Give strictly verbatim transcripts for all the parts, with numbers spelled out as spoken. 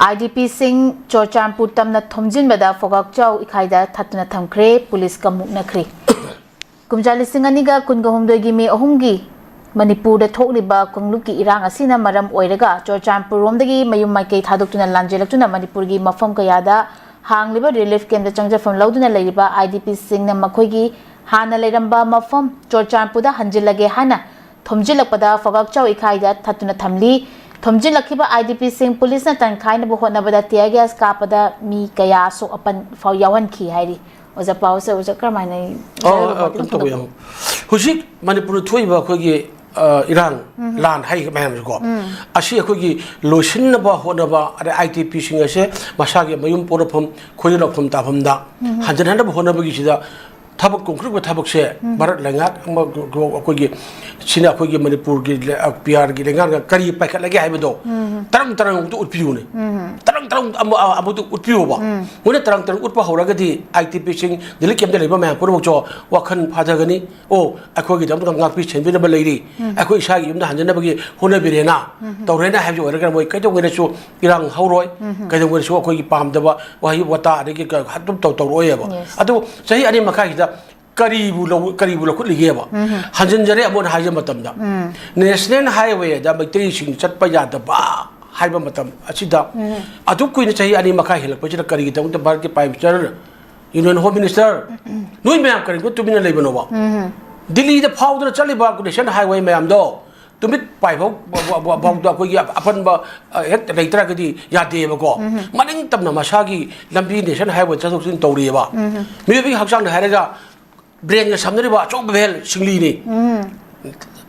I D ꯄꯤꯁꯤꯡ Churachandpur ꯇꯝꯅ ꯊꯣꯝꯖꯤꯟꯕꯗ ꯐꯣꯒꯥꯛꯆꯥꯎ ꯏꯀꯥꯏꯗ ꯊꯠꯇꯨꯅ ꯊꯝꯈ꯭ꯔꯦ, ꯄꯨꯂꯤꯁꯀ ꯃꯨꯛꯅꯈ꯭ꯔꯦ꯫ ꯀꯨꯝꯖꯥ ꯂꯤꯁꯤꯡ ꯑꯅꯤꯒ ꯀꯨꯟꯒ ꯍꯨꯝꯗꯣꯏꯒꯤ ꯃꯦ ꯑꯍꯨꯝꯒꯤ ꯃꯅꯤꯄꯨꯔꯗ ꯊꯣꯛꯂꯤꯕ ꯀꯥꯡꯂꯨꯞꯀꯤ ꯏꯔꯥꯡ ꯑꯁꯤꯅ ꯃꯔꯝ ꯑꯣꯏꯔꯒ ꯆꯨꯔꯆꯥꯟꯄꯨꯔꯔꯣꯝꯗꯒꯤ ꯃꯌꯨꯝ ꯃꯥꯏꯀꯩ ꯊꯥꯗꯣꯛꯇꯨꯅ ꯂꯥꯟꯖꯦꯜꯂꯛꯇꯨꯅ ꯃꯅꯤꯄꯨꯔꯒꯤ ꯃꯐꯝ ꯀꯌꯥꯗ ꯍꯥꯡꯂꯤꯕ ꯔꯤꯂꯤꯐ ꯀꯦꯝꯞꯇ ꯆꯪꯖꯐꯝ ꯂꯧꯗꯨꯅ ꯂꯩꯔꯤꯕ ꯑꯥꯏ ꯗꯤ ꯄꯤꯁꯤꯡꯅ ꯃꯈꯣꯏꯒꯤ ꯍꯥꯟꯅ ꯂꯩꯔꯝꯕ ꯃꯐꯝ ꯆꯨꯔꯆꯥꯟꯄꯨꯔꯗ ꯍꯟꯖꯤꯜꯂꯒꯦ ꯍꯥꯏꯅ ꯊꯣꯝꯖꯤꯜꯂꯛꯄꯗ ꯐꯣꯒꯥꯛꯆꯥꯎ ꯏꯀꯥꯏꯗ ꯊꯠꯇꯨꯅ ꯊꯝꯂꯤ꯫ ꯊꯣꯝꯖꯤꯜꯂꯛꯈꯤꯕ ꯑꯥꯏ ꯗꯤ ꯄꯤꯁꯤꯡ ꯄꯨꯂꯤꯁꯅ ꯇꯥꯟꯈꯥꯏꯅꯕ ꯍꯣꯠꯅꯕꯗ ꯇꯤꯌꯔ ꯒ꯭ꯌꯥꯁ ꯀꯥꯞꯄꯗ ꯃꯤ ꯀꯌꯥ ꯑꯁꯣꯛ ꯑꯄꯟ ꯐꯥꯎ ꯌꯥꯎꯍꯟꯈꯤ ꯍꯥꯏꯔꯤ꯫ ꯑꯣꯖꯥ ꯄꯥꯎꯁꯦ, ꯑꯣꯖꯥ ꯀꯔꯝꯍꯥꯏꯅ ꯑꯣ, ꯌꯥꯎꯔꯤꯕ ꯑꯣ, ꯄꯥꯎꯗꯝ ꯀꯩꯅꯣ ꯇꯧꯕ ꯐꯣꯡꯗꯣꯛꯄꯤꯌꯨ꯫ ꯌꯥꯎ-, ꯍꯧꯖꯤꯛ ꯃꯅꯤꯄꯨꯔꯗ ꯊꯣꯛꯏꯕ ꯑꯩꯈꯣꯏꯒꯤ, ꯑ, ꯏꯔꯥꯡ, ꯎꯝ꯫ ꯂꯥꯟ ꯍꯥꯏꯔꯤꯕ ꯃꯌꯥꯝꯁꯦꯀꯣ, ꯎꯝ꯫ ꯑꯁꯤ ꯑꯩꯈꯣꯏꯒꯤ ꯂꯣꯏꯁꯤꯟꯅꯕ ꯍꯣꯠꯅꯕ, ꯑꯗꯩ ꯑꯥꯏ ꯗꯤ ꯄꯤꯁꯤꯡ ꯑꯁꯦ ꯃꯁꯥꯒꯤ ꯃꯌꯨꯝ ꯄꯣꯛꯅꯐꯝ, ꯈꯣꯏꯔꯤ ꯂꯧꯐꯝ ꯇꯥꯐꯝꯗ, ꯎꯝ꯫ ꯍꯟꯖꯤꯟꯍꯟꯅꯕ ꯍꯣꯠꯅꯕꯒꯤꯁꯤꯗ ꯊꯕꯛ, ꯀꯣꯟꯈꯠꯂꯛꯄ ꯊꯕꯛꯁꯦ, ꯎꯝ꯫ ꯚꯥꯔꯠ ꯂꯩꯉꯥꯛ ꯑꯃ, ꯑꯩꯈꯣꯏꯒꯤ, ꯁꯤꯅ ꯑꯩꯈꯣꯏꯒꯤ ꯃꯅꯤꯄꯨꯔꯒꯤ ꯂꯩ-, ꯑ, ꯄꯤ ꯑꯥꯔꯒꯤ ꯂꯩꯉꯥꯛꯅ ꯀꯔꯤ ꯄꯥꯏꯈꯠꯂꯒꯦ ꯍꯥꯏꯕꯗꯣ, ꯎꯝ꯫ ꯇꯔꯪ ꯇꯔꯪ ꯑꯃꯨꯛꯇ ꯎꯠꯄꯤꯌꯨꯅꯦ꯫ ꯎꯝ꯫ ꯇꯔꯪ ꯇꯔꯪ ꯑꯃ, ꯑ, ꯑꯃꯨꯛꯇ ꯎꯠꯄꯤꯌꯣꯕ꯫ ꯎꯝ꯫ ꯃꯣꯏꯅ ꯇꯔꯪ ꯇꯔꯪ ꯎꯠꯄ ꯍꯧꯔꯒꯗꯤ ꯑꯥꯏ ꯗꯤ ꯄꯤꯁꯤꯡ, ꯗꯤꯂꯤꯠ ꯀꯦꯝꯞꯇ ꯂꯩꯕ ꯃꯌꯥꯝ ꯄꯨꯝꯅꯃꯛꯁꯨ ꯋꯥꯈꯜ ꯐꯥꯊꯒꯅꯤ꯫ ꯑꯣ, ꯑꯩꯈꯣꯏꯒꯤꯗꯃꯛꯇ ꯉꯥꯛꯄꯤ ꯁꯦꯟꯕꯤꯅꯕ ꯂꯩꯔꯤ꯫ ꯎꯝ꯫ ꯑꯩꯈꯣꯏ ꯏꯁꯥꯒꯤ ꯌꯨꯝꯗ ꯍꯟꯖꯅꯕꯒꯤ ꯍꯣꯠꯅꯕꯤꯔꯦꯅ, ꯎꯝ꯫ ꯇꯧꯔꯦꯅ ꯍꯥꯏꯕꯁꯤ ꯑꯣꯏꯔꯒꯅ ꯃꯣꯏ ꯀꯩꯗꯧꯉꯩꯗꯁꯨ ꯏꯔꯥꯡ ꯍꯧꯔꯣꯏ, ꯎꯝ꯫ ꯀꯩꯗꯧꯉꯩꯗꯁꯨ ꯑꯩꯈꯣꯏꯒꯤ ꯄꯥꯝꯗꯕ ꯋꯥꯍꯩ ꯋꯥꯇꯥ ꯑꯗꯒꯤ ꯀ-, ꯑꯗꯨꯝ ꯇꯧ-, ꯇꯧꯔꯛꯑꯣꯏꯕ꯫ Yes꯫ ꯑꯗꯨ ꯆꯍꯤ ꯑꯅꯤ ꯃꯈꯥꯏꯁꯤꯗ ꯀꯔꯤꯕꯨ ꯂꯧ-, ꯀꯔꯤꯕꯨ ꯂꯧꯈꯠꯂꯤꯒꯦꯕ? ꯎꯝ꯫ ꯍꯟꯖꯤꯟꯖꯔꯦ ꯑꯃꯨꯛ ꯍꯥꯏꯕ ꯃꯇꯝꯗ꯫ ꯎꯝ꯫ National Highwayꯗ ꯃꯩꯇꯩꯁꯤꯡ ꯆꯠꯄ ꯌꯥꯗꯕ ꯍꯥꯏꯕ ꯃꯇꯝ ꯑꯁꯤꯗ, ꯎꯝ꯫ ꯑꯗꯨꯛ ꯀꯨꯏꯅ ꯆꯍꯤ ꯑꯅꯤ ꯃꯈꯥꯏ ꯍꯦꯜꯂꯛꯄꯁꯤꯗ ꯀꯔꯤꯒꯤꯗꯃꯛꯇ ꯚꯥꯔꯠꯀꯤ Prime Minister, Union Home Minister, ꯎꯝ꯫ ꯅꯣꯏ ꯃꯌꯥꯝ ꯀꯔꯤꯒꯨꯝꯕ ꯇꯨꯃꯤꯟꯅ ꯂꯩꯕꯅꯣꯕ? ꯎꯝ꯫ ꯗꯤꯜꯂꯤꯗ ꯐꯥꯎꯗꯅ ꯆꯠꯂꯤꯕ National Highway ꯃꯌꯥꯝꯗꯣ ꯇꯨꯃꯤꯠ ꯄꯥꯏꯐꯥꯎ, ꯐꯥꯎꯗ ꯑꯩꯈꯣꯏꯒꯤ ꯑꯄꯟꯕ, ꯑ, ꯍꯦꯛ ꯂꯩꯇ꯭ꯔꯒꯗꯤ ꯌꯥꯗꯦꯕꯀꯣ꯫ ꯎꯝ꯫ ꯃꯅꯤꯡ ꯇꯝꯅ ꯃꯁꯥꯒꯤ ꯂꯝꯕꯤ National Highway ꯆꯠꯊꯣꯛ ꯆꯠꯁꯤꯟ ꯇꯧꯔꯤꯑꯕ꯫ ꯎꯝ꯫ ꯃꯤꯑꯣꯏꯕꯒꯤ ꯍꯛꯆꯥꯡꯗ ꯍꯥꯏꯔꯒ ꯕ꯭ꯔꯦꯟꯒ ꯁꯝꯅꯔꯤꯕ ꯑꯆꯧꯕ ꯚꯦꯜ ꯁꯤꯡꯂꯤꯅꯤ꯫ ꯎꯝ꯫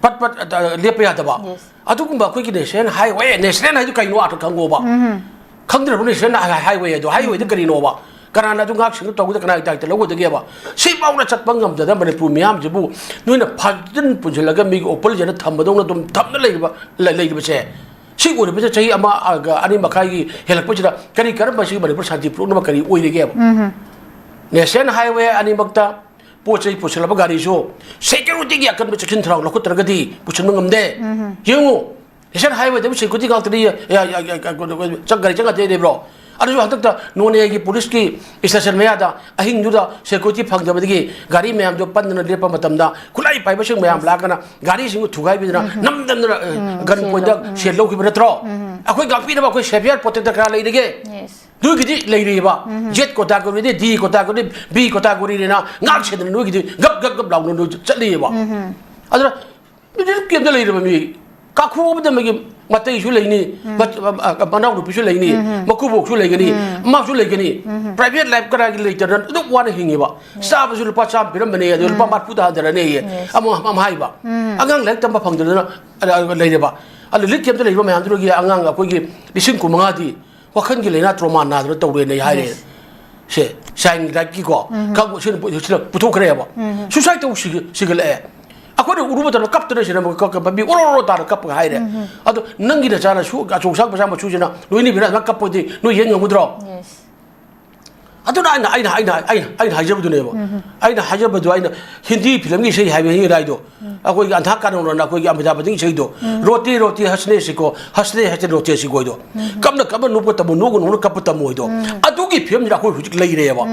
ꯄꯠ ꯄꯠ, ꯑ, ꯂꯦꯞꯄ ꯌꯥꯗꯕ꯫ Yes꯫ ꯑꯗꯨꯒꯨꯝꯕ ꯑꯩꯈꯣꯏꯒꯤ National Highway, National ꯍꯥꯏꯗꯨ ꯀꯩꯅꯣ ꯑꯥꯔꯊ ꯈꯪꯉꯣꯕ꯫ ꯎꯝ꯫ ꯈꯪꯗ꯭ꯔꯕ National Highway ꯑꯗꯣ, highwayꯗ ꯀꯔꯤꯅꯣꯕ? ꯀꯅꯥꯅ ꯑꯗꯨ ꯉꯥꯛ ꯁꯦꯟꯗꯣꯛ ꯇꯧꯒꯗ ꯀꯅꯥꯒꯤ ꯗꯥꯏꯇ ꯂꯧꯒꯗꯒꯦꯕ? ꯁꯤꯐꯥꯎꯅ ꯆꯠꯄ ꯉꯝꯗꯅ ꯃꯅꯤꯄꯨꯔ ꯃꯤꯌꯥꯝꯁꯤꯕꯨ ꯅꯣꯏꯅ ꯐꯥꯖꯤꯟ ꯄꯨꯟꯁꯤꯜꯂꯒ ꯃꯤꯒꯤ ꯑꯣꯄꯜꯁꯤꯗ ꯊꯝꯕꯗꯧꯅ ꯑꯗꯨꯝ ꯊꯝꯅ ꯂꯩꯔꯤꯕ, ꯂꯩ-, ꯂꯩꯔꯤꯕꯁꯦ? ꯁꯤ ꯑꯣꯏꯔꯤꯕꯁꯦ ꯆꯍꯤ ꯑꯃ, ꯑ, ꯑꯅꯤ ꯃꯈꯥꯏꯒꯤ ꯍꯦꯜꯂꯛꯄꯁꯤꯗ ꯀꯔꯤ ꯀꯔꯝꯕ ꯁꯤ ꯃꯅꯤꯄꯨꯔ ꯁꯥꯟꯇꯤ ꯄꯨꯔꯛꯅꯕ ꯀꯔꯤ ꯑꯣꯏꯔꯤꯒꯦꯕ? ꯎꯝ꯫ National Highway ꯑꯅꯤꯃꯛꯇ ꯄꯣꯠ ꯆꯩ ꯄꯨꯁꯤꯜꯂꯕ ꯒꯥꯔꯤꯁꯨ securityꯒꯤ ꯑꯀꯟꯕ ꯆꯦꯛꯁꯤꯟ ꯊꯧꯔꯥꯡ ꯂꯧꯈꯠꯇ꯭ꯔꯒꯗꯤ ꯄꯨꯁꯤꯟꯕ ꯉꯝꯗꯦ꯫ ꯎꯝ꯫ ꯌꯦꯡꯉꯨ, ꯅꯦꯁꯅꯦꯜ ꯍꯥꯏꯋꯦꯗꯕꯨ ꯁꯦꯀ꯭ꯌꯨꯔꯤꯇꯤ ꯉꯥꯛꯇ ꯂꯩ, ꯌꯥ- ꯌꯥ- ꯌꯥ- ꯀꯩꯅꯣ- ꯆꯪ- ꯒꯥꯔꯤ ꯆꯪꯉꯛꯇꯦ ꯂꯩꯕ꯭ꯔꯣ? ꯑꯗꯨꯁꯨ ꯍꯟꯗꯛꯇ ꯅꯣꯅꯦꯒꯤ ꯄꯨꯂꯤꯁꯀꯤ ꯏꯁꯇꯦꯁꯟ ꯃꯌꯥꯗ ꯑꯍꯤꯡꯗꯨꯗ ꯁꯦꯀ꯭ꯌꯨꯔꯤꯇꯤ ꯐꯪꯗꯕꯗꯒꯤ ꯒꯥꯔꯤ ꯃꯌꯥꯝꯗꯣ ꯄꯟꯗꯅ ꯂꯦꯞꯄ ꯃꯇꯝꯗ ꯈꯨꯠꯂꯥꯏ ꯄꯥꯏꯕꯁꯤꯡ ꯃꯌꯥꯝ ꯂꯥꯛꯑꯒꯅ ꯒꯥꯔꯤꯁꯤꯡꯗꯨ ꯊꯨꯒꯥꯏꯕꯤꯗꯅ ꯅꯝꯗꯅ, ꯑ, ꯒꯟ ꯁꯦꯜ ꯄꯣꯏꯟꯗ ꯂꯧ-, ꯎꯝ꯫ ꯁꯦꯜ ꯂꯧꯈꯤꯕ ꯅꯠꯇ꯭ꯔꯣ? ꯑꯩꯈꯣꯏ ꯉꯥꯛꯄꯤꯅꯕ ꯑꯩꯈꯣꯏ ꯁꯦꯐꯤꯌꯥꯔ ꯄ꯭ꯔꯣꯇꯦꯛꯇꯔ ꯀꯌꯥ ꯂꯩꯔꯤꯒꯦ? ꯌꯦꯁ꯫ ꯅꯣꯏꯒꯤꯗꯤ ꯂꯩꯔꯤꯕ ꯖꯦꯠ ꯀꯣꯇꯥꯒꯣꯔꯤꯗꯤ, ꯗꯤ ꯀꯣꯇꯥꯒꯣꯔꯤ, ꯕꯤ ꯀꯣꯇꯥꯒꯣꯔꯤꯅ ꯉꯥꯛ ꯁꯦꯟꯗꯅ ꯅꯣꯏꯒꯤꯗꯤ ꯒꯞ ꯒꯞ ꯒꯞ ꯂꯥꯎꯅ ꯅꯣꯏ ꯆꯠꯂꯤꯑꯕ꯫ ꯑꯗꯨꯅ ꯔꯤꯂꯤꯐ ꯀꯦꯝꯞꯇ ꯂꯩꯔꯤꯕ ꯃꯤ ꯀꯥꯈꯨ ꯑꯃꯗ ꯃꯥꯒꯤ ꯃꯇꯩꯁꯨ ꯂꯩꯅꯤ, ꯃꯠ-, ꯑ, ꯑ, ꯃꯅꯥꯎꯅꯨꯄꯤꯁꯨ ꯂꯩꯅꯤ, ꯃꯀꯨꯕꯣꯛꯁꯨ ꯂꯩꯒꯅꯤ, ꯑꯃꯁꯨ ꯂꯩꯒꯅꯤ꯫ ꯄ꯭ꯔꯥꯏꯚꯦꯠ ꯂꯥꯏꯐ ꯀꯗꯥꯏꯒꯤ ꯂꯩꯇꯗꯅ ꯑꯗꯨꯛ ꯋꯥꯅ ꯍꯤꯡꯉꯤꯕ? ꯆꯥꯕꯁꯨ ꯂꯨꯄꯥ ꯆꯥꯝꯃ ꯄꯤꯔꯝꯕꯅꯦ, ꯑꯗꯨ ꯂꯨꯄꯥ ꯃꯔꯤꯐꯨꯗ ꯍꯟꯊꯔꯅꯦꯌꯦ꯫ ꯌꯦꯁ꯫ ꯑꯃ, ꯑꯃ ꯍꯥꯏꯕ꯫ ꯑꯉꯥꯡ ꯂꯥꯏꯔꯤꯛ ꯇꯝꯕ ꯐꯪꯗꯗꯅ, ꯑ, ꯑ, ꯂꯩꯔꯦꯕ꯫ ꯑꯗꯨ ꯔꯤꯂꯤꯐ ꯀꯦꯝꯞꯇ ꯂꯩꯕ ꯃꯌꯥꯝꯗꯨꯗꯒꯤ ꯑꯉꯥꯡ ꯑꯩꯈꯣꯏꯒꯤ ꯂꯤꯁꯤꯡ ꯀꯨꯟꯃꯉꯥꯗꯤ ꯋꯥꯈꯜꯒꯤ ꯂꯥꯏꯅꯥ ꯇ꯭ꯔꯣꯃꯥ ꯅꯥꯗꯅ ꯇꯧꯔꯦꯅ ꯍꯥꯏꯔꯦ꯫ ꯌꯦꯁ꯫ ꯁꯦ, ꯆꯥꯏꯜ ꯔꯥꯏꯠꯀꯤꯀꯣ, ꯀꯥꯡꯕꯨ ꯁꯤꯅ ꯄꯨ-, ꯁꯤꯅ ꯄꯨꯊꯣꯛꯈ꯭ꯔꯦꯕ꯫ ꯁꯨꯁꯥꯏꯠ ꯇꯧ ꯁꯤꯒ-, ꯁꯤꯒꯠꯂꯛꯑꯦ꯫ ꯑꯩꯈꯣꯏꯅ ꯎꯔꯨꯕ ꯃꯇꯝꯗ ꯀꯞꯇꯅ ꯁꯤꯅ ꯃ-, ꯀ-, ꯀ-, ꯃꯤ ꯑꯣꯔꯣ ꯑꯣꯔꯣ ꯇꯥꯔ ꯀꯞꯄꯒ ꯍꯥꯏꯔꯦ꯫ ꯑꯗꯣ ꯅꯪꯒꯤ ꯅꯆꯥꯅꯁꯨ ꯑꯆꯧ ꯑꯁꯥꯡ ꯃꯆꯥ ꯃꯁꯨꯁꯤꯅ ꯂꯣꯏꯅꯕꯤꯔ ꯑꯗꯨꯃꯥꯏꯅ ꯀꯞꯄꯗꯤ ꯅꯣꯏ ꯌꯦꯡ ꯉꯝꯒꯗ꯭ꯔꯣ? ꯌꯦꯁ꯫ ꯑꯗꯨꯅ ꯑꯩꯅ, ꯑꯩꯅ, ꯑꯩꯅ, ꯑꯩꯅ, ꯑꯩꯅ ꯍꯥꯏꯖꯕꯗꯨꯅꯦꯕ꯫ ꯑꯩꯅ ꯍꯥꯏꯖꯕꯗꯨ ꯑꯩꯅ ꯍꯤꯟꯗꯤ ꯐꯤꯂꯝꯒꯤ ꯏꯁꯩ ꯍꯥꯏꯕ ꯍꯤꯟꯗꯤ ꯔꯥꯏꯗꯣ, ꯑꯩꯈꯣꯏꯒꯤ ꯑꯟꯙꯥ ꯀꯥꯅꯣꯟ ꯑꯅ ꯑꯩꯈꯣꯏꯒꯤ ꯑꯃꯤꯇꯥꯕ ꯕꯆꯟꯒꯤ ꯏꯁꯩꯗꯣ, "ꯔꯣꯇꯦ ꯔꯣꯇꯦ ꯍꯁꯅꯦ ꯁꯤꯀꯣ, ꯍꯁꯅꯦ ꯍꯁꯅꯦ ꯔꯣꯇꯦ ꯁꯤꯀꯣ" ꯍꯥꯏꯗꯣ꯫ "ꯀꯞꯅ ꯀꯞꯅ ꯅꯣꯛꯄ ꯇꯝꯃꯨ, ꯅꯣꯛꯅ ꯅꯣꯛꯅ ꯀꯞꯄ ꯇꯝꯃꯨ" ꯍꯥꯏꯗꯣ꯫ ꯑꯗꯨꯒꯤ ꯐꯤꯂꯝꯁꯤꯗ ꯑꯩꯈꯣꯏ ꯍꯧꯖꯤꯛ ꯂꯩꯔꯦꯕ꯫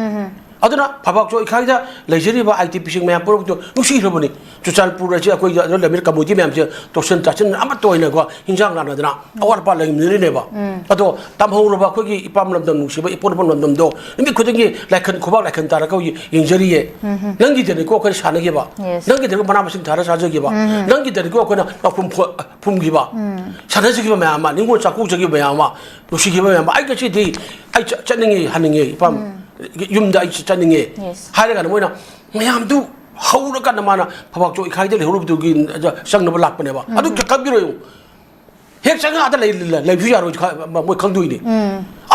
ꯑꯗꯨꯅ ꯐꯥꯕꯥꯛꯆꯧ ꯏꯈꯥꯏꯗ ꯂꯩꯖꯔꯤꯕ ꯑꯥꯏ ꯇꯤ ꯄꯤꯁꯤꯡ ꯃꯌꯥꯝ ꯄꯨꯝꯅꯃꯛꯇꯨ ꯅꯨꯡꯁꯤꯈ꯭ꯔꯕꯅꯤ꯫ ꯆꯨꯔꯆꯥꯟꯄꯨꯔ ꯑꯁꯤ ꯑꯩꯈꯣꯏꯒꯤ ꯑꯗꯨ ꯂꯩꯔꯝꯃꯤꯕ ꯀꯝꯃꯨꯅꯤꯇꯤ ꯃꯌꯥꯝꯁꯦ ꯇꯣꯠꯁꯤꯟ ꯇꯥꯁꯤꯟ ꯑꯃꯠꯇ ꯑꯣꯏꯅꯀꯣ ꯍꯤꯟꯖꯥꯡ ꯂꯥꯟꯅꯗꯅ ꯑꯋꯥꯠ ꯑꯄꯥ ꯂꯩꯃꯤꯟꯅꯔꯤꯅꯦꯕ꯫ ꯑꯗꯣ ꯇꯝꯍꯧꯔꯕ ꯑꯩꯈꯣꯏꯒꯤ ꯏꯄꯥꯝ ꯂꯝꯗꯝ ꯅꯨꯡꯁꯤꯕ ꯏꯄꯣꯟ ꯏꯄꯣꯟ ꯂꯝꯗꯝꯗꯣ ꯅꯨꯃꯤꯠ ꯈꯨꯗꯤꯡꯒꯤ ꯂꯥꯏꯈꯟ ꯈꯨꯕꯥꯛ ꯂꯥꯏꯈꯟ ꯇꯥꯔꯒ ꯍꯧꯖꯤꯛ ꯌꯦꯡꯖꯔꯤꯌꯦ꯫ ꯅꯪꯒꯤꯗꯅꯤꯀꯣ ꯑꯩꯈꯣꯏꯅ ꯁꯥꯟꯅꯈꯤꯕ꯫ ꯌꯦꯁ꯫ ꯅꯪꯒꯤꯗꯅꯤꯀꯣ ꯃꯅꯥ ꯃꯁꯤꯡ ꯊꯥꯔ ꯆꯥꯖꯈꯤꯕ꯫ ꯅꯪꯒꯤꯗꯅꯤꯀꯣ ꯑꯩꯈꯣꯏꯅ ꯃꯈꯨꯝ ꯐꯨ-, ꯐꯨꯝꯈꯤꯕ꯫ ꯁꯥꯟꯅꯖꯈꯤꯕ ꯃꯌꯥꯝ ꯑꯃ, ꯅꯤꯡꯉꯣꯜ ꯆꯥꯛꯀꯧꯖꯈꯤꯕ ꯃꯌꯥꯝ ꯑꯃ, ꯅꯨꯡꯁꯤꯈꯤꯕ ꯃꯌꯥꯝ ꯑꯃ꯫ ꯑꯩ ꯉꯁꯤꯗꯤ ꯑꯩ ꯆꯠ-, ꯆꯠꯅꯤꯡꯉꯦ, ꯍꯟꯅꯤꯡꯉꯦ, ꯏꯄꯥꯝ ꯌꯨꯝꯗ ꯑꯩ ꯆꯠꯅꯤꯡꯉꯦ꯫ ꯌꯦꯁ꯫ ꯍꯥꯏꯔꯀꯥꯟꯗ ꯃꯣꯏꯅ ꯃꯌꯥꯝꯗꯨ ꯍꯧꯔꯀꯥꯟꯗ ꯃꯥꯅ ꯐꯕꯥꯛꯆꯧ ꯏꯈꯥꯏꯗ ꯂꯩꯍꯧꯔꯕꯗꯨꯒꯤ ꯆꯪꯅꯕ ꯂꯥꯛꯄꯅꯦꯕ꯫ ꯑꯗꯨ ꯈꯟꯕꯤꯔꯣ ꯌꯦꯡꯉꯨ꯫ ꯍꯦꯛ ꯆꯪꯉꯛꯑꯗ ꯂꯩ-, ꯂꯩ-, ꯂꯩꯕꯁꯨ ꯌꯥꯔꯣꯏ ꯈ-, ꯃꯣꯏ ꯈꯪꯗꯣꯏꯅꯦ꯫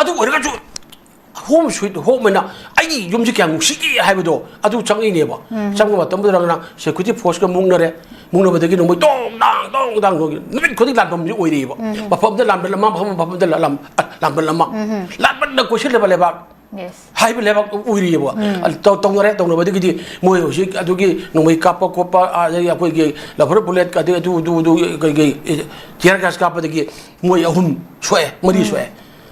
ꯑꯗꯨ ꯑꯣꯏꯔꯒꯁꯨ home sweet home ꯍꯥꯏꯅ ꯑꯩꯒꯤ ꯌꯨꯝꯁꯦ ꯀꯌꯥꯝ ꯅꯨꯡꯁꯤꯒꯦ ꯍꯥꯏꯕꯗꯣ ꯑꯗꯨ ꯆꯪꯉꯛꯏꯅꯦꯕ꯫ ꯆꯪꯕ ꯃꯇꯝꯗꯨꯗ ꯅꯪꯅ security forceꯀ ꯃꯨꯛꯅꯔꯦ꯫ ꯃꯨꯛꯅꯕꯗꯒꯤ ꯅꯣꯡꯃꯩ ꯇꯣꯡ ꯇꯥꯡ ꯇꯣꯡ ꯇꯥꯡ ꯇꯣꯡ ꯅꯨꯃꯤꯠ ꯈꯨꯗꯤꯡ ꯂꯥꯟꯐꯝꯁꯤ ꯑꯣꯏꯔꯛꯏꯕ꯫ ꯃꯐꯝꯗ ꯂꯥꯟꯕ ꯂꯝꯃꯥꯡ, ꯃꯐꯝ, ꯃꯐꯝꯗ ꯂꯥꯟ-, ꯂꯥꯟꯕ ꯂꯝꯃꯥꯡ꯫ ꯂꯥꯟꯃꯟꯅ ꯀꯣꯏꯁꯤꯜꯂꯕ ꯂꯩꯕꯥꯛ꯫ ꯍꯥꯏꯕ ꯂꯩꯕꯥꯛ ꯑꯣꯏꯔꯤꯑꯕ꯫ ꯇꯧ- ꯇꯧꯅꯔꯦ꯫ ꯇꯧꯅꯕꯗꯒꯤꯗꯤ ꯃꯣꯏ ꯍꯧꯖꯤꯛ ꯑꯗꯨꯒꯤ ꯅꯣꯡꯃꯩ ꯀꯥꯞꯄ ꯈꯣꯠꯄ, ꯑꯗꯒꯤ ꯑꯩꯈꯣꯏꯒꯤ ꯂꯐꯔ ꯕꯨꯂꯦꯠ, ꯑꯗꯩ ꯑꯗꯨ ꯑꯗꯨ ꯑꯗꯨ ꯀꯩ ꯀꯩ ꯇꯤꯌꯔ ꯒ꯭ꯌꯥꯁ ꯀꯥꯞꯄꯗꯒꯤ ꯃꯣꯏ ꯑꯍꯨꯝ ꯁꯣꯛꯑꯦ, ꯃꯔꯤ ꯁꯣꯛꯑꯦ꯫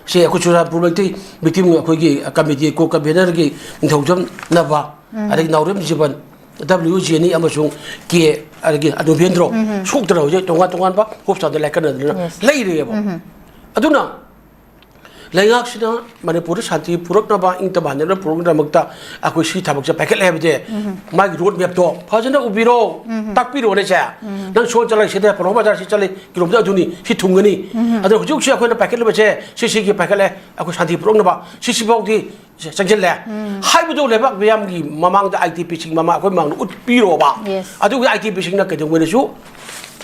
ꯁꯤ ꯑꯩꯈꯣꯏ ꯆꯨꯔꯆꯥꯟꯄꯨꯔ ꯃꯩꯇꯩ ꯃꯤꯇꯤꯡ ꯑꯩꯈꯣꯏꯒꯤ ꯀꯃꯤꯇꯤ ꯀꯣ ꯀꯟꯚꯦꯅꯔꯒꯤ ꯅꯤꯡꯊꯧꯖꯝ ꯅꯕ, ꯑꯗꯒꯤ ꯅꯥꯎꯔꯦꯝ ꯖꯤꯕꯟ, ꯗꯕ꯭ꯂꯤꯎ ꯖꯦꯅꯤ ꯑꯃꯁꯨꯡ ꯀꯦ, ꯑꯗꯒꯤ ꯑꯅꯨꯕꯦꯟꯗ꯭ꯔꯣ, ꯁꯣꯛꯇꯅ ꯍꯧꯖꯤꯛ ꯇꯣꯉꯥꯟ ꯇꯣꯉꯥꯟꯕ ꯍꯣꯁꯄꯤꯇꯥꯜꯗ ꯂꯥꯏꯀꯠꯅꯗꯅ ꯂꯩꯔꯦꯕ꯫ ꯑꯗꯨꯅ ꯂꯩꯉꯥꯛꯁꯤꯅ ꯃꯅꯤꯄꯨꯔꯗ ꯁꯥꯟꯇꯤ ꯄꯨꯔꯛꯅꯕ, ꯏꯪ ꯇꯞ ꯍꯟꯖꯅꯕ ꯄꯨꯔꯛꯅꯕꯒꯤꯗꯃꯛꯇ ꯑꯩꯈꯣꯏ ꯁꯤ ꯊꯕꯛꯁꯦ ꯄꯥꯏꯈꯠꯂꯦ ꯍꯥꯏꯕꯗꯤ ꯃꯥꯒꯤ ꯔꯣꯗ ꯃꯦꯞꯇꯣ ꯐꯖꯅ ꯎꯕꯤꯔꯣ, ꯇꯥꯛꯄꯤꯔꯣꯅꯦ ꯁꯦ꯫ ꯅꯪ ꯁꯣꯝ ꯆꯠꯂꯒ ꯁꯤꯗ ꯄ꯭ꯔꯣꯐꯣ ꯕꯖꯥꯔ ꯁꯤ ꯆꯠꯂꯤ, ꯀꯤꯂꯣꯃꯤꯇꯔ ꯑꯗꯨꯅꯤ, ꯁꯤ ꯊꯨꯡꯒꯅꯤ꯫ ꯑꯗꯣ ꯍꯧꯖꯤꯛ ꯍꯧꯖꯤꯛ ꯑꯩꯈꯣꯏꯅ ꯄꯥꯏꯈꯠꯂꯤꯕꯁꯦ ꯁꯤꯁꯤꯒꯤ ꯄꯥꯏꯈꯠꯂꯦ, ꯑꯩꯈꯣꯏ ꯁꯥꯟꯇꯤ ꯄꯨꯔꯛꯅꯕ ꯁꯤꯁꯤꯐꯥꯎꯗꯤ ꯆꯪꯁꯤꯜꯂꯦ ꯍꯥꯏꯕꯗꯨ ꯂꯩꯕꯥꯛ ꯃꯤꯌꯥꯝꯒꯤ ꯃꯃꯥꯡꯗ, ꯑꯥꯏ ꯗꯤ ꯄꯤꯁꯤꯡ ꯃꯃꯥꯡ ꯑꯩꯈꯣꯏ ꯃꯃꯥꯡꯗ ꯎꯠꯄꯤꯔꯣꯕ꯫ ꯑꯗꯨꯒ ꯑꯥꯏ ꯗꯤ ꯄꯤꯁꯤꯡꯅ ꯀꯩꯗꯧꯉꯩꯗꯁꯨ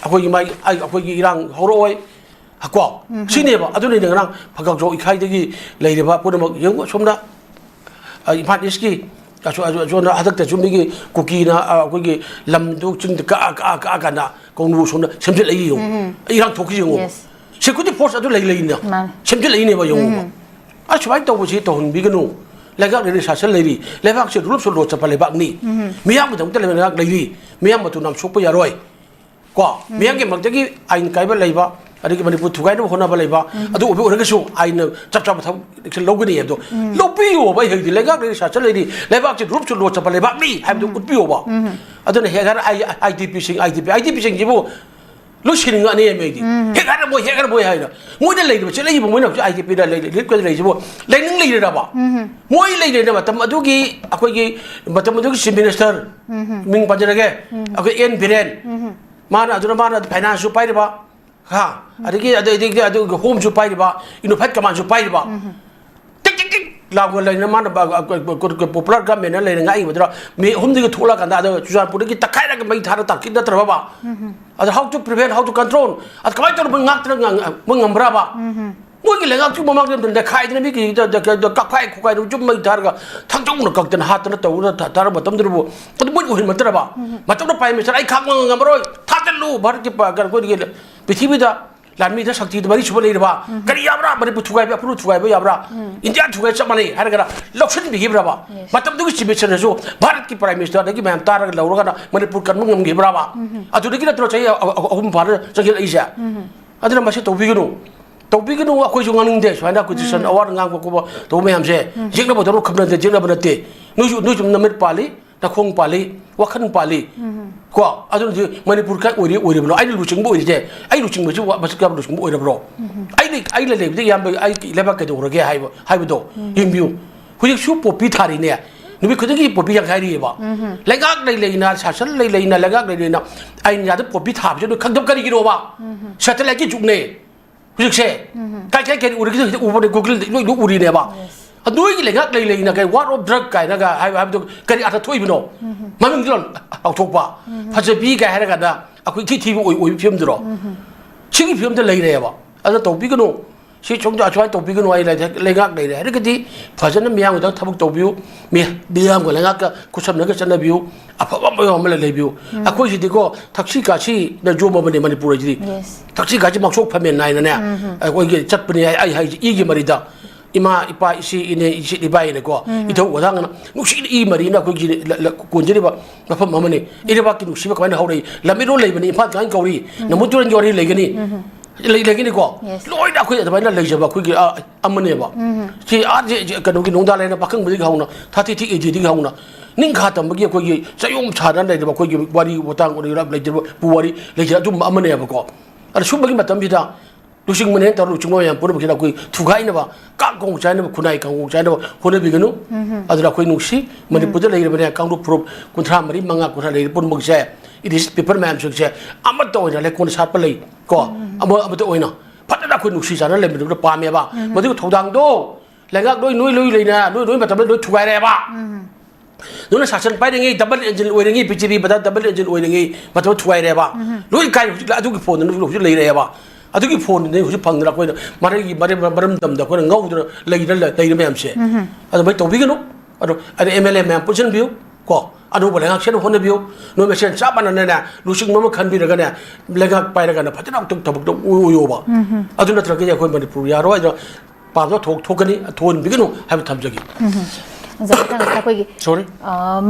ꯑꯩꯈꯣꯏꯒꯤ ꯃꯥꯒꯤ ꯑꯩ- ꯑꯩꯈꯣꯏꯒꯤ ꯏꯔꯥꯡ ꯍꯧꯔꯛꯑꯣꯏ꯫ ꯀꯣ ꯁꯤꯅꯦꯕ꯫ ꯑꯗꯨꯅꯤꯗ ꯉꯔꯥꯡ ꯐꯒꯥꯎꯖꯧ ꯏꯈꯥꯏꯗꯒꯤ ꯂꯩꯔꯤꯕ ꯄꯨꯝꯅꯃꯛ ꯌꯦꯡꯉꯨ ꯑꯁꯣꯝꯗ, ꯑ, ꯏꯝꯐꯥꯜ ꯏꯁꯀꯤ ꯑꯁꯣ- ꯑꯁꯣ- ꯑꯁꯣꯝꯗ ꯍꯟꯗꯛꯇꯁꯨ ꯃꯤꯒꯤ ꯀꯨꯀꯤꯅ, ꯑ, ꯑꯩꯈꯣꯏꯒꯤ ꯂꯝꯗꯨ ꯆꯤꯡꯗ ꯀꯛꯑ ꯀꯛꯑ ꯀꯛꯑ ꯀꯥꯟꯗ ꯀꯧꯅꯨ ꯁꯣꯝꯗ ꯁꯦꯝꯖꯤꯜꯂꯛꯏ ꯌꯦꯡꯉꯨ꯫ ꯏꯔꯥꯡ ꯊꯣꯛꯈꯤ ꯌꯦꯡꯉꯨ꯫ ꯁꯦꯀ꯭ꯌꯨꯔꯤꯇꯤ ꯐꯣꯔꯁ ꯑꯗꯨ ꯂꯩ ꯂꯩꯅ ꯁꯦꯝꯖꯤꯜꯂꯛꯏꯅꯦꯕ ꯌꯦꯡꯉꯨꯕ꯫ ꯑꯁꯨꯃꯥꯏꯅ ꯇꯧꯕꯁꯤ ꯇꯧꯍꯟꯕꯤꯒꯅꯨ꯫ ꯂꯩꯉꯥꯛ ꯂꯩꯔꯤ, ꯁꯥꯁꯟ ꯂꯩꯔꯤ, ꯂꯩꯕꯥꯛꯁꯦ ꯔꯨꯜ ꯑꯣꯐ ꯂꯣ ꯆꯠꯄ ꯂꯩꯕꯥꯛꯅꯤ꯫ ꯃꯤꯌꯥꯝꯒꯤꯗꯃꯛꯇ ꯂꯩꯕ ꯂꯩꯉꯥꯛ ꯂꯩꯔꯤ꯫ ꯃꯤꯌꯥꯝ ꯃꯇꯨ ꯅꯥꯝ ꯁꯣꯛꯄ ꯌꯥꯔꯣꯏ꯫ ꯀꯣ ꯃꯤꯌꯥꯝꯒꯤ ꯃꯛꯇꯒꯤ ꯑꯥꯏꯟ ꯀꯥꯏꯕ ꯂꯩꯕ, ꯑꯗꯒꯤ ꯃꯅꯤꯄꯨꯔ ꯊꯨꯒꯥꯏꯅꯕ ꯍꯣꯠꯅꯕ ꯂꯩꯕ, ꯑꯗꯨ ꯑꯣꯏꯕ ꯑꯣꯏꯔꯒꯁꯨ ꯑꯥꯏꯟꯅ ꯆꯞ ꯆꯥꯕ ꯊꯕꯛ action ꯂꯧꯒꯅꯤ ꯍꯥꯏꯕꯗꯣ ꯂꯧꯕꯤꯌꯣꯕ꯫ ꯑꯩ ꯍꯧꯖꯤꯛꯇꯤ ꯂꯩꯉꯥꯛ ꯂꯩꯔꯤ, ꯁꯥꯁꯟ ꯂꯩꯔꯤ, ꯂꯩꯕꯥꯛꯁꯤ ꯔꯨꯞꯁꯨ ꯂꯣ ꯆꯠꯄ ꯂꯩꯕꯥꯛꯅꯤ ꯍꯥꯏꯕꯗꯨ ꯎꯠꯄꯤꯌꯣꯕ꯫ ꯑꯗꯨꯅ ꯍꯦꯛ ꯍꯥꯏꯔ I D ꯄꯤꯁꯤꯡ, I D P, I D ꯄꯤꯁꯤꯡꯁꯤꯕꯨ ꯂꯣꯏ ꯁꯤꯅꯤꯡꯉꯛꯑꯅꯦꯃꯦ ꯑꯩꯗꯤ꯫ ꯍꯦꯛ ꯍꯥꯏꯔꯝꯃꯣꯏ, ꯍꯦꯛ ꯍꯥꯔꯝꯃꯣꯏ ꯍꯥꯏꯅ꯫ ꯃꯣꯏꯅ ꯂꯩꯔꯤꯕ, ꯆꯦꯜꯂꯛꯏꯕ ꯃꯣꯏꯅ ꯍꯧꯖꯤꯛ ꯑꯥꯏ ꯗꯤ ꯄꯤꯗ ꯂꯩꯔꯤ, ꯔꯤꯂꯤꯐ ꯀꯦꯝꯗ ꯂꯩꯔꯤꯁꯤꯕꯨ ꯂꯩꯅꯤꯡ ꯂꯩꯔꯤꯔꯕ? ꯃꯣꯏ ꯂꯩꯔꯤꯅ ꯃꯇꯝ ꯑꯗꯨꯒꯤ ꯑꯩꯈꯣꯏꯒꯤ, ꯃꯇꯝ ꯑꯗꯨꯒꯤ ꯆꯤꯐ ꯃꯤꯅꯤꯁꯇꯔ, ꯃꯤꯡ ꯄꯟꯖꯔꯒꯦ, ꯑꯩꯈꯣꯏ ꯑꯦꯟ ꯕꯤꯔꯦꯟ, ꯃꯥꯅ ꯑꯗꯨꯅ ꯃꯥꯅ ꯐꯥꯏꯅꯥꯟꯁꯁꯨ ꯄꯥꯏꯔꯤꯕ, ꯍꯥ, ꯑꯗꯒꯤ ꯑꯗꯩ- ꯑꯗꯩ- ꯑꯗꯨꯒ ꯍꯣꯝꯁꯨ ꯄꯥꯏꯔꯤꯕ, ꯌꯨꯅꯤꯐꯥꯏꯠ ꯀꯃꯥꯟꯁꯨ ꯄꯥꯏꯔꯤꯕ, ꯇꯤꯛ ꯇꯤꯛ ꯇꯤꯛ ꯂꯥꯎꯅ ꯂꯩꯅ ꯃꯥꯅ ꯄꯣꯄꯨꯂꯔ ꯒꯃꯦꯟꯅ ꯂꯩꯅ ꯉꯥꯛꯏꯕꯗꯨꯅ ꯃꯤ ꯑꯍꯨꯝꯗꯒꯤ ꯊꯣꯛꯂꯛꯑꯀꯥꯟꯗ ꯑꯗ ꯆꯨꯔꯆꯥꯟꯄꯨꯔꯗꯒꯤ ꯇꯛꯈꯥꯏꯔꯒ ꯃꯩ ꯊꯥꯔ ꯇꯥꯛꯈꯤ ꯅꯠꯇ꯭ꯔꯕ? ꯑꯗ how to prevent, how to control, ꯑꯗ ꯀꯃꯥꯏꯅ ꯇꯧꯔꯒ ꯃꯣꯏ ꯉꯥꯛꯇꯅ ꯉꯝ- ꯃꯣꯏ ꯉꯝꯕ꯭ꯔꯕ? ꯃꯣꯏꯒꯤ ꯂꯩꯉꯥꯛꯇꯨ ꯃꯃꯥꯡꯗ ꯅꯦꯈꯥꯏꯗꯅ ꯃꯤꯒꯤ ꯀꯛꯈꯥꯏ ꯈꯣꯀꯥꯏꯗꯅ ꯌꯨꯝ ꯃꯩ ꯊꯥꯔꯒ ꯊꯥꯡꯖꯧꯅ ꯀꯛꯇꯅ ꯍꯥꯠꯇꯅ ꯇꯧꯗꯅ ꯊꯥ- ꯊꯥꯔ ꯃꯇꯝꯗꯨꯗꯕꯨ ꯑꯗꯨ ꯃꯣꯏ ꯑꯣꯏꯍꯟꯕ ꯅꯠꯇ꯭ꯔꯕ? ꯃꯇꯝꯗ ꯄ꯭ꯔꯥꯏꯝ ꯃꯤꯅꯤꯁꯇꯔ ꯑꯩ ꯈꯥꯡꯕ ꯉꯝꯃꯔꯣꯏ, ꯊꯥꯖꯤꯜꯂꯨ ꯚꯥꯔꯠꯀꯤ ꯄ- ꯀꯩꯅꯣ ꯑꯩꯈꯣꯏꯒꯤ ꯄ꯭ꯔꯤꯊꯤꯕꯤꯗ ꯂꯥꯟꯃꯤꯗ ꯁꯛꯇꯤꯗ ꯃꯔꯤ ꯁꯨꯕ ꯂꯩꯔꯕ, ꯀꯔꯤ ꯌꯥꯕ꯭ꯔꯥ? ꯃꯅꯤꯄꯨꯔ ꯊꯨꯒꯥꯏꯕ, ꯑꯄꯨꯟꯕ ꯊꯨꯒꯥꯏꯕ ꯌꯥꯕ꯭ꯔꯥ? ꯏꯟꯗꯤꯌꯥ ꯊꯨꯒꯥꯏ ꯆꯞ ꯃꯥꯟꯅꯩ ꯍꯥꯏꯔꯒꯅ ꯂꯧꯁꯤꯟꯕꯤꯈꯤꯕ꯭ꯔꯕ? ꯃꯇꯝꯗꯨꯒꯤ ꯆꯤꯞ ꯃꯤꯅꯤꯁꯇꯔꯅꯁꯨ ꯚꯥꯔꯠꯀꯤ ꯄ꯭ꯔꯥꯏꯝ ꯃꯤꯅꯤꯁꯇꯔꯗꯒꯤ ꯃꯌꯥꯝ ꯇꯥꯔꯒ ꯂꯧꯔꯒꯅ ꯃꯅꯤꯄꯨꯔ ꯀꯟꯕ ꯉꯝꯈꯤꯕ꯭ꯔꯕ? ꯑꯗꯨꯗꯒꯤ ꯅꯠꯇ꯭ꯔꯣ ꯆꯍꯤ ꯑ-, ꯑ-, ꯑꯍꯨꯝ ꯐꯥꯅ ꯆꯪꯁꯤꯜꯂꯛꯏꯁꯦ? ꯑꯗꯨꯅ ꯃꯁꯤ ꯇꯧꯕꯤꯒꯅꯨ, ꯇꯧꯕꯤꯒꯅꯨ꯫ ꯑꯩꯈꯣꯏꯁꯨ ꯉꯥꯡꯅꯤꯡꯗꯦ ꯁꯨꯃꯥꯏꯅ ꯑꯩꯈꯣꯏ ꯇꯨꯏꯁꯟ ꯑꯋꯥꯔ ꯉꯥꯡꯕ ꯈꯣꯠꯄ ꯇꯧꯕ ꯃꯌꯥꯝꯁꯦ꯫ ꯌꯦꯛꯅꯕ ꯇꯧꯔ ꯈꯞꯅꯗꯦ, ꯌꯦꯛꯅꯕ ꯅꯠꯇꯦ꯫ ꯅꯣꯏꯁꯨ, ꯅꯣꯏꯁꯨ ꯅꯃꯤꯠ ꯄꯥꯜꯂꯤ, ꯅꯈꯣꯡ ꯄꯥꯜꯂꯤ, ꯋꯥꯈꯜ ꯄꯥꯜꯂꯤ꯫ ꯀꯣ, ꯑꯗꯨꯅꯗꯤ ꯃꯅꯤꯄꯨꯔ ꯀꯥꯏ ꯑꯣꯏꯔꯤ, ꯑꯣꯏꯔꯤꯕꯅꯣ? ꯑꯩꯅ ꯂꯨꯆꯤꯡꯕ ꯑꯣꯏꯔꯤꯁꯦ, ꯑꯩ ꯂꯨꯆꯤꯡꯕꯁꯤ ꯋꯥ-, ꯃꯁꯤꯡ ꯀꯌꯥꯝ ꯂꯨꯆꯤꯡꯕ ꯑꯣꯏꯔꯕ꯭ꯔꯣ? ꯑꯩ ꯂꯩ-, ꯑꯩ ꯂꯩ-, ꯂꯩꯕꯗ ꯏꯌꯥꯝꯕ ꯑꯩꯒꯤ ꯂꯩꯕꯥꯛ ꯀꯩꯗꯧꯔꯒꯦ ꯍꯥꯏꯕ, ꯍꯥꯏꯕꯗꯣ ꯌꯦꯡꯕꯤꯌꯨ꯫ ꯍꯧꯖꯤꯛꯁꯨ ꯄꯣꯄꯤ ꯊꯥꯔꯤꯅꯦ, ꯅꯨꯃꯤꯠ ꯈꯨꯗꯤꯡꯒꯤ ꯄꯣꯄꯤ ꯌꯥꯡꯈꯥꯏꯔꯤꯑꯕ꯫ ꯂꯩꯉꯥꯛ ꯂꯩ ꯂꯩꯅ, ꯁꯥꯁꯟ ꯂꯩ ꯂꯩꯅ, ꯂꯩꯉꯥꯛ ꯂꯩ ꯂꯩꯅ ꯑꯥꯏꯟ ꯌꯥꯗ ꯄꯣꯄꯤ ꯊꯥꯕꯁꯦ ꯅꯣꯏ ꯈꯪꯗꯕ ꯀꯔꯤꯒꯤꯅꯣꯕ? ꯁꯦꯇꯦꯂꯥꯏꯠꯀꯤ ꯖꯨꯛꯅꯦ ꯍꯧꯖꯤꯛꯁꯦ꯫ ꯀꯥꯏ ꯀꯥꯏ ꯀꯔꯤ ꯎꯔꯤꯒꯦ ꯍꯧꯖꯤꯛ ꯎꯕꯅꯦ, ꯒꯨꯒꯜꯗ ꯂꯣꯏ, ꯂꯣꯏ ꯎꯔꯤꯅꯦꯕ꯫ ꯑꯗꯨꯒꯤ ꯂꯩꯉꯥꯛ ꯂꯩ ꯂꯩꯅ ꯀꯩ war of drug ꯀꯥꯏꯅꯒ ꯍꯥꯏꯕ, ꯍꯥꯏꯕꯗꯣ ꯀꯔꯤ ꯑꯔꯊ ꯊꯣꯛꯏꯕꯅꯣ? ꯃꯃꯤꯡꯗꯨ ꯂꯥꯎꯊꯣꯛꯄ꯫ ꯐꯖꯕꯤ ꯀꯥꯏ ꯍꯥꯏꯔꯒꯅ ꯑꯩꯈꯣꯏ ꯏꯊꯤ ꯊꯤꯕ ꯑꯣꯏ-, ꯑꯣꯏꯕ ꯐꯤꯕꯝꯗꯨꯔꯣ? ꯁꯤꯒꯤ ꯐꯤꯕꯝꯗ ꯂꯩꯔꯦꯕ꯫ ꯑꯗꯨꯅ ꯇꯧꯕꯤꯒꯅꯨ꯫ ꯁꯤ ꯁꯨꯝ ꯑꯁꯨꯃꯥꯏꯅ ꯇꯧꯕꯤꯒꯅꯨ꯫ ꯑꯩ ꯂꯩ-, ꯂꯩꯉꯥꯛ ꯂꯩꯔꯦ ꯍꯥꯏꯔꯒꯗꯤ ꯐꯖꯅ ꯃꯤꯌꯥꯝꯒꯤꯗꯃꯛ ꯊꯕꯛ ꯇꯧꯕꯤꯌꯨ꯫ ꯃꯤ-, ꯃꯤꯌꯥꯝꯒ ꯂꯩꯉꯥꯛꯀ ꯈꯨꯠꯁꯝꯅꯒ ꯆꯠꯅꯕꯤꯌꯨ꯫ ꯑꯐꯕ ꯑꯃ ꯑꯃ ꯂꯩꯕꯤꯌꯨ꯫ ꯑꯩꯈꯣꯏꯁꯤꯗꯤꯀꯣ ꯊꯛꯁꯤ ꯈꯥꯁꯤꯅ ꯌꯣꯝꯃꯕꯅꯦ ꯃꯅꯤꯄꯨꯔ ꯍꯥꯏꯁꯤꯗꯤ꯫ ꯊꯛꯁꯤ ꯈꯥꯁꯤ ꯃꯥꯡꯁꯣꯛ ꯐꯝꯃꯦꯟ ꯅꯥꯏꯅꯅꯦ꯫ ꯑꯩꯈꯣꯏꯒꯤ ꯆꯠꯄꯅꯦ꯫ ꯑꯩ, ꯑꯩ ꯍꯥꯏꯁꯦ ꯏꯒꯤ ꯃꯔꯤꯗ ꯏꯃꯥ, ꯏꯄꯥ, ꯏꯆꯦ, ꯏꯅꯦ, ꯏꯆꯦ, ꯏꯕꯥꯏꯅꯀꯣ ꯏꯊꯧ ꯋꯥꯊꯥꯡꯅ ꯅꯨꯡꯁꯤꯅ ꯏ ꯃꯔꯤꯅ ꯑꯩꯈꯣꯏꯒꯤ ꯂ-, ꯂ-, ꯀꯣꯟꯖꯔꯤꯕ ꯃꯐꯝ ꯑꯃꯅꯤ꯫ ꯏꯔꯩꯕꯥꯛꯀꯤ ꯅꯨꯡꯁꯤꯕ ꯀꯃꯥꯏꯅ ꯍꯧꯔꯛꯏ? ꯂꯝꯃꯤꯠꯂꯣꯟ ꯂꯩꯕꯅꯤ, ꯏꯝꯐꯥꯜ ꯀꯃꯥꯏꯅ ꯀꯧꯔꯤ? ꯅꯝꯕꯨꯜ ꯇꯨꯔꯦꯜꯒꯤ ꯋꯥꯔꯤ ꯂꯩꯒꯅꯤ꯫ ꯂꯩ-, ꯂꯩꯒꯅꯤꯀꯣ꯫ ꯂꯣꯏꯅ ꯑꯩꯈꯣꯏ ꯑꯗꯨꯃꯥꯏꯅ ꯂꯩꯖꯕ ꯑꯩꯈꯣꯏꯒꯤ, ꯑ, ꯑꯃꯅꯦꯕ꯫ ꯁꯤ ꯑꯥ, ꯁꯤ, ꯁꯤ ꯀꯩꯅꯣꯒꯤ ꯅꯣꯡꯗꯥ ꯂꯩꯅ ꯄꯥꯈꯪꯕꯗꯒꯤ ꯍꯧꯅ, ꯊꯥ ꯊꯤ ꯊꯤ ꯑꯦ ꯗꯤꯗꯒꯤ ꯍꯧꯅ ꯅꯤꯡꯈꯥ ꯇꯝꯕꯒꯤ ꯑꯩꯈꯣꯏꯒꯤ ꯆꯌꯣꯝ ꯁꯥꯗꯅ ꯂꯩꯔꯕ ꯑꯩꯈꯣꯏꯒꯤ ꯋꯥꯔꯤ ꯋꯥꯇꯥꯡ ꯑꯣꯏꯒꯦꯔꯥ, ꯂꯩꯖꯔꯕ ꯄꯨꯋꯥꯔꯤ ꯂꯩꯖꯔ ꯑꯗꯨꯝꯕ ꯑꯃꯅꯦꯕꯀꯣ꯫ ꯑꯗ ꯁꯨꯝꯕꯒꯤ ꯃꯇꯝꯁꯤꯗ ꯂꯨꯆꯤꯡꯕꯅꯦꯅ ꯇꯧꯔꯒ ꯂꯨꯆꯤꯡꯕ ꯃꯌꯥꯝ ꯄꯨꯝꯅꯃꯛꯁꯤꯅ ꯑꯩꯈꯣꯏ ꯊꯨꯒꯥꯏꯅꯕ, ꯀꯥꯡ ꯀꯣꯡ ꯆꯥꯏꯅꯕ, ꯈꯨꯟꯅꯥꯏ ꯀꯥꯡꯒꯣꯡ ꯆꯥꯏꯅꯕ ꯍꯣꯠꯅꯕꯤꯒꯅꯨ꯫ ꯑꯗꯨꯅ ꯑꯩꯈꯣꯏ ꯅꯨꯡꯁꯤ, ꯃꯅꯤꯄꯨꯔꯗ ꯂꯩꯔꯤꯕꯅꯦ ꯀꯥꯡꯂꯨꯞ ꯐꯨꯔꯨꯞ ꯀꯨꯟꯊ꯭ꯔꯥ ꯃꯔꯤ, ꯃꯉꯥ, ꯀꯨꯟꯊ꯭ꯔꯥ ꯂꯩꯔꯤ ꯄꯨꯝꯅꯃꯛꯁꯦ, ꯏꯂꯤꯁ ꯄꯤꯄꯜ ꯃꯌꯥꯝꯁꯤꯡꯁꯦ ꯑꯃꯠꯇ ꯑꯣꯏꯅ ꯂꯩꯀꯣꯟ ꯁꯥꯠꯄ ꯂꯩ ꯀꯣ, ꯑꯃ ꯑꯃꯠꯇ ꯑꯣꯏꯅ ꯐꯖꯅ ꯑꯩꯈꯣꯏ ꯅꯨꯡꯁꯤ ꯆꯥꯟꯅꯅ ꯂꯩꯃꯤꯟꯅꯕꯗ ꯄꯥꯝꯃꯦꯕ꯫ ꯃꯗꯨꯒꯤ ꯊꯧꯗꯥꯡꯗꯣ ꯂꯩꯉꯥꯛ ꯂꯣꯏ, ꯅꯣꯏ ꯂꯣꯏ ꯂꯩꯅ ꯅꯣꯏ ꯂꯣꯏ ꯃꯇꯝꯗ ꯂꯣꯏ ꯊꯨꯒꯥꯏꯔꯦꯕ꯫ ꯅꯣꯏꯅ ꯁꯥꯁꯟ ꯄꯥꯏꯔꯤꯉꯩ ꯗꯕꯜ ꯏꯟꯖꯤꯟ ꯑꯣꯏꯔꯤꯉꯩ, ꯄ꯭ꯔꯤꯊꯤꯕꯤ ꯄꯇꯥ ꯗꯕꯜ ꯏꯟꯖꯤꯟ ꯑꯣꯏꯔꯤꯉꯩ ꯃꯇꯝꯗ ꯊꯨꯒꯥꯏꯔꯦꯕ꯫ ꯂꯣꯏ ꯀꯥꯏ ꯍꯧꯖꯤꯛ ꯑꯗꯨꯒꯤ ꯐꯣꯟꯗꯨꯅ ꯍꯧꯖꯤꯛ ꯂꯩꯔꯛꯑꯦꯕ꯫ ꯑꯗꯨꯒꯤ ꯐꯣꯟꯗꯨꯅ ꯍꯧꯖꯤꯛ ꯐꯪꯗꯅ ꯑꯩꯈꯣꯏꯅ ꯃꯔꯩꯒꯤ ꯃꯔꯩ ꯃꯔꯝꯗꯝꯗ ꯑꯩꯈꯣꯏꯅ ꯉꯧꯗꯅ ꯂꯩꯔ ꯂꯩꯔ ꯃꯌꯥꯝꯁꯦ꯫ ꯑꯗꯨꯃꯥꯏꯅ ꯇꯧꯕꯤꯒꯅꯨ꯫ ꯑꯗꯣ ꯑꯗ ꯑꯦꯝ ꯑꯦꯜ ꯑꯦ ꯃꯌꯥꯝ ꯄꯨꯟꯁꯤꯟꯕꯤꯌꯨ ꯀꯣ꯫ ꯑꯅꯧꯕ ꯂꯩꯉꯥꯛꯁꯤꯅ ꯍꯣꯠꯅꯕꯤꯌꯨ꯫ ꯅꯣꯏ ꯃꯁꯦꯟ ꯆꯞ ꯃꯥꯟꯅꯅꯅꯦ, ꯂꯨꯆꯤꯡꯕ ꯑꯃ ꯈꯟꯕꯤꯔꯒꯅꯦ, ꯂꯩꯉꯥꯛ ꯄꯥꯏꯔꯒꯅ ꯐꯖꯅ ꯑꯃꯨꯛꯇꯪ ꯊꯕꯛꯇꯣ ꯑꯣꯏꯌꯣꯕ꯫ ꯑꯗꯨ ꯅꯠꯇ꯭ꯔꯒꯗꯤ ꯑꯩꯈꯣꯏ ꯃꯅꯤꯄꯨꯔ ꯌꯥꯔꯣꯏ꯫ ꯑꯗꯣ ꯄꯥꯝꯖꯕ ꯊꯣꯛ-, ꯊꯣꯛꯀꯅꯤ, ꯊꯣꯛꯍꯟꯕꯤꯒꯅꯨ ꯍꯥꯏꯕ ꯊꯝꯖꯒꯦ꯫ ꯑꯣꯖꯥ, ꯃꯊꯪ ꯑꯩꯈꯣꯏꯒꯤ Sorry꯫ ꯑ,